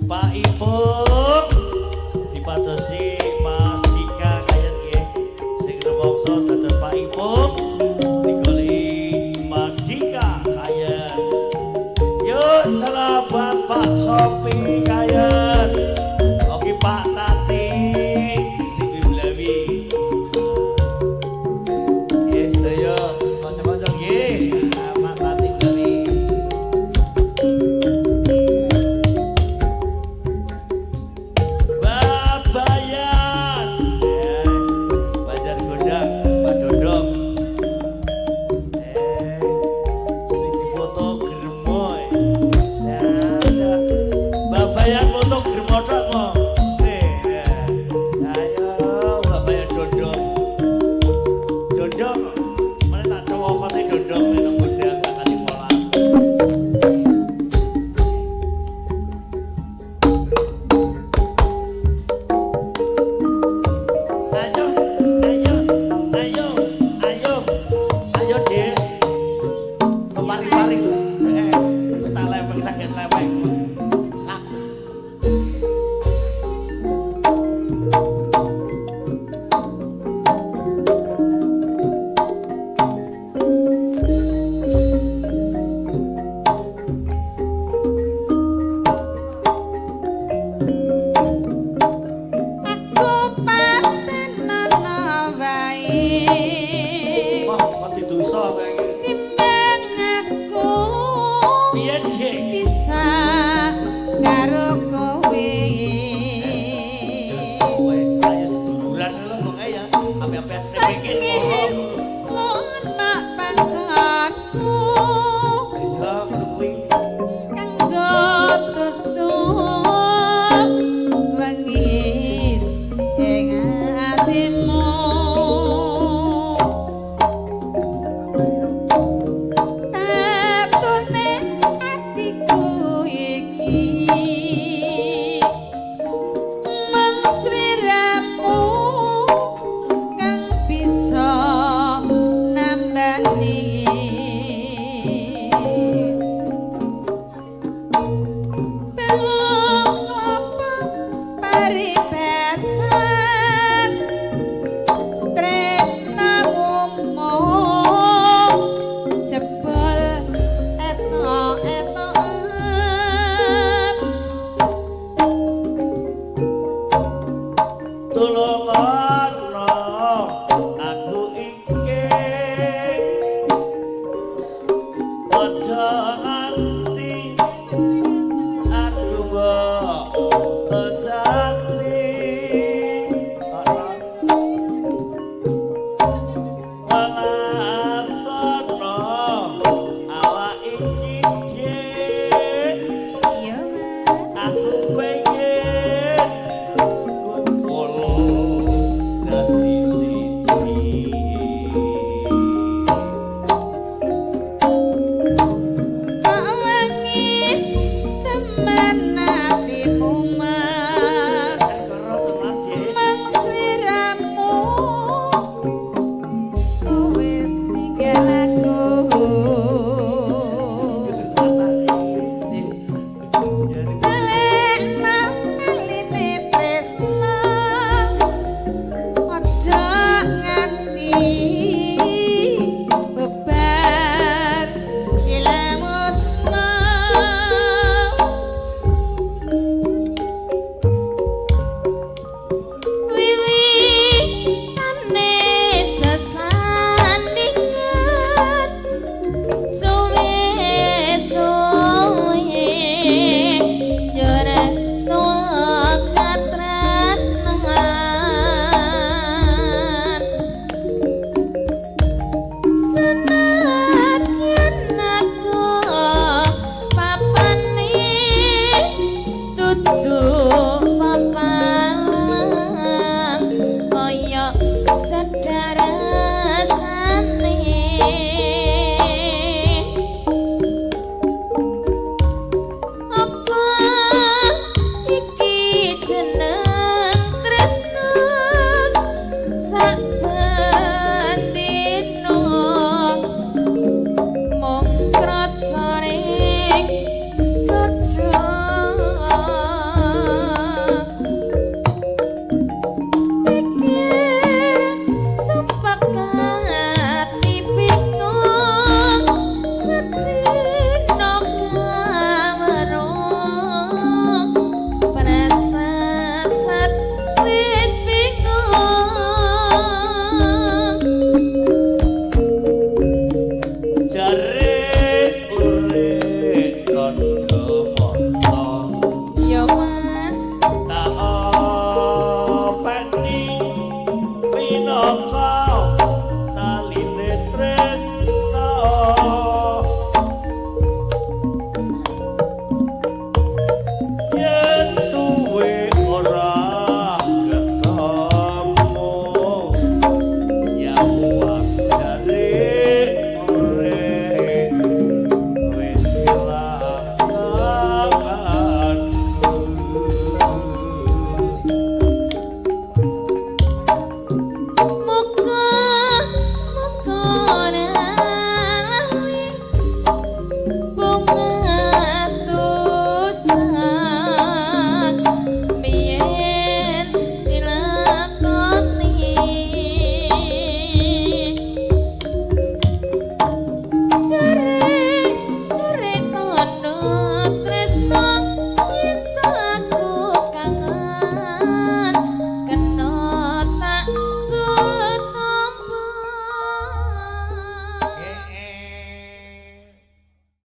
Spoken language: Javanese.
Pak Ipung dipadosi Mas Dika kayen nggih. Sing rumangsa dados Pak Ipung digoleki Mas Dika kayen. Yuk selamat Pak Sopi kayen. Oke Pak Tati sing Blawi. Nggih sedaya kanca-kanca nggih. Pak Tati Blawi. Babayan. Banjar Gondang, Pak Dodong. Sing dipoto gremoy. Ya, ya. Babayan foto gremo tok kok. Nih, ya. Ayo, Babayan Dodong. Dodong. Mana tak cowokote Dodong nang Gondang tak kali pola. Ayo, ayo, ayo, ayo, ayo Dek. Pari-pari. Wis tak lewek, tak gen lewek. Sak. Aku paten ana wae. Wah, kok didosa kowe iki. Timbang aku Piye, Dik? bisa karo kowe. Kowe ayo seduluran lho kok ya. Apik-apik nek pengen Nangis ana pangkonku Ayo ngono kuwi. kanggo tutup wengis ing atimu. Tatune atiku iki mung sliramu kang bisa nambani. Telung klopo paribasan tresnamu mung jebol etok-etokan. Tulungono aku iki. Aja nganti aku mbok pecati. Welasono awak iki, Dik. Iya, Mas. Aku pengen kumpul dadi siji. Kok wengis temen atimu.